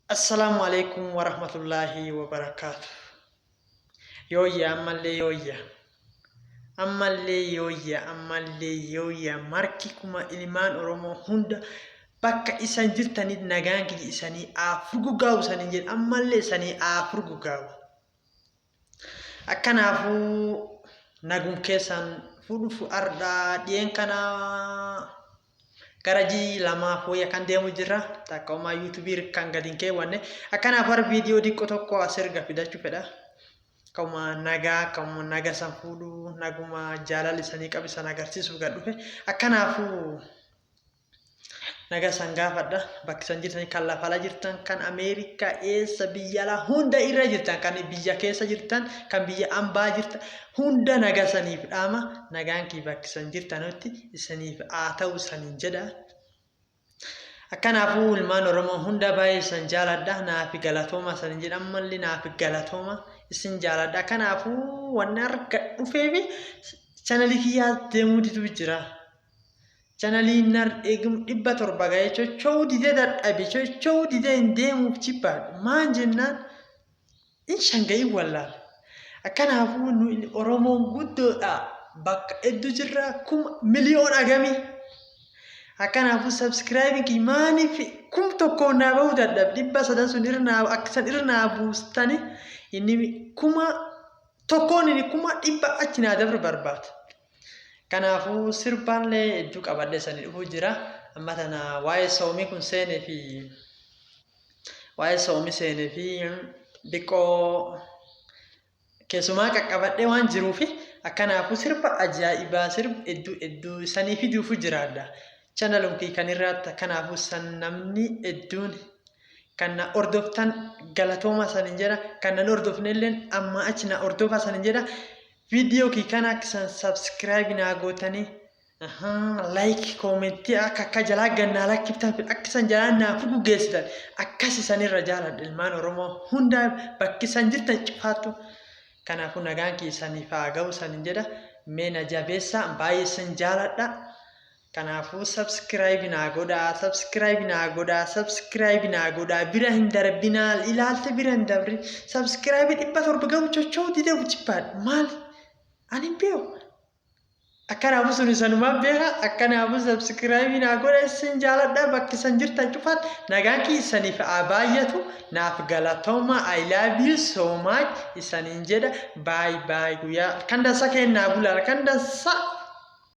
Assalaamu alaikum warahmatullaahi wabarakaatu. Yooyya ammallee yooyya. Ammallee yooyya ammallee yooyya marki kuma ilmaan Oromoo hunda bakka isan jirtanitti nagaan kiyya isanii haa furguggaa'u isaniin jedha ammallee isanii haa furguggaa'u. Akkanaafuu nagum keessan fuudhuuf ardha dhiyeen kana gara jii lamaaf wayya kan deemu jirra. Takka homaa yuutuubii kan gadi hin keewwanne. Akkanaaf har viidiyoo diqqo tokko as erga fidachuu fedha. Akkuma nagaa akkuma naga san fuudhu naguma jaalala isanii qabu san agarsiisuuf gad dhufe. Akkanaafuu naga san gaafadha. Bakki san jirtan kan lafa ala jirtan kan Ameerikaa eessa biyya alaa hunda irra jirtan kan biyya keessa jirtan kan biyya ambaa jirtan hunda naga saniif dhaama. Nagaan kii bakki san jirtanutti isiniif haa ta'u saniin jedha. Akkanaafuu ilmaan Oromoo hunda baay'ee isin jaaladha. Naafi galatooma saniin jedha. Ammallee naafi galatooma isin jaaladha. Kanaafuu wanni arga dhufeefi chanalii kiyyaa deemuu didu jira. Chanalii nar eegum 700 ga'ee chocho'uu didee dadhabe chocho'uu didee hin deemuuf jibbaadha. Maan jennaan in shanga'in wallaale. Akkanaafuu nu Oromoon guddoodha bakka hedduu jirra kuma miliyoon agamii. Akkanaafuu subscribe kiyya maaliif 1000 naa bahuu dadhabe 300 sun irra naa akka san irra naa buustani inni 1000n inni 100,000 achi naa dabru barbaada. Kanaafuu sirbaallee hedduu qabadhee sanii dhufuu jira. Amma tana waa'ee soomii kun seenee fi waa'ee soomii seenee fi diqqoo keessumaa qaqqabadhee waan jiruufi akkanaafuu sirba ajaa'ibaa sirba hedduu hedduu sanii fiduufu jiraadha. Channelum kii kan irraatti akkanaafuu san namni hedduun kan na hordoftan galatooma sanin jedha kan nan hordofnelleen amma achi na hordofaa sanin jedha. Video kii kana akka isan subscribe naa gootanii like comment akka akka jalaa gad naa lakkiftan akka isan jalaa naa fuguggeessitan akkas isanirra jaaladha ilmaan Oromoo hundaa bakki isan jirtan cufaattu kanaafuu nagaan keessaniif haa ga'u isanin jedha mee na jabeessaa baay'ee isin jaaladha. Kanaafuu subscribe naa godhaa subscribe naa godhaa subscribe naa godhaa bira hin darbinaa ilaalte bira hin dabrin subscribe 700 gahu chocho'uu didee jibbaadha maal ani hin beeku akkanaafuu sun isanumaa beeka akkanaafuu subscribe naa godha isin jaaladha bakki isan jirtan cufaatti nagaan keessaniif haa baay'atu naaf galatooma I love you so much isaniin jedha bye bye guyyaa kan dansa kennaa bulaa kan dansa.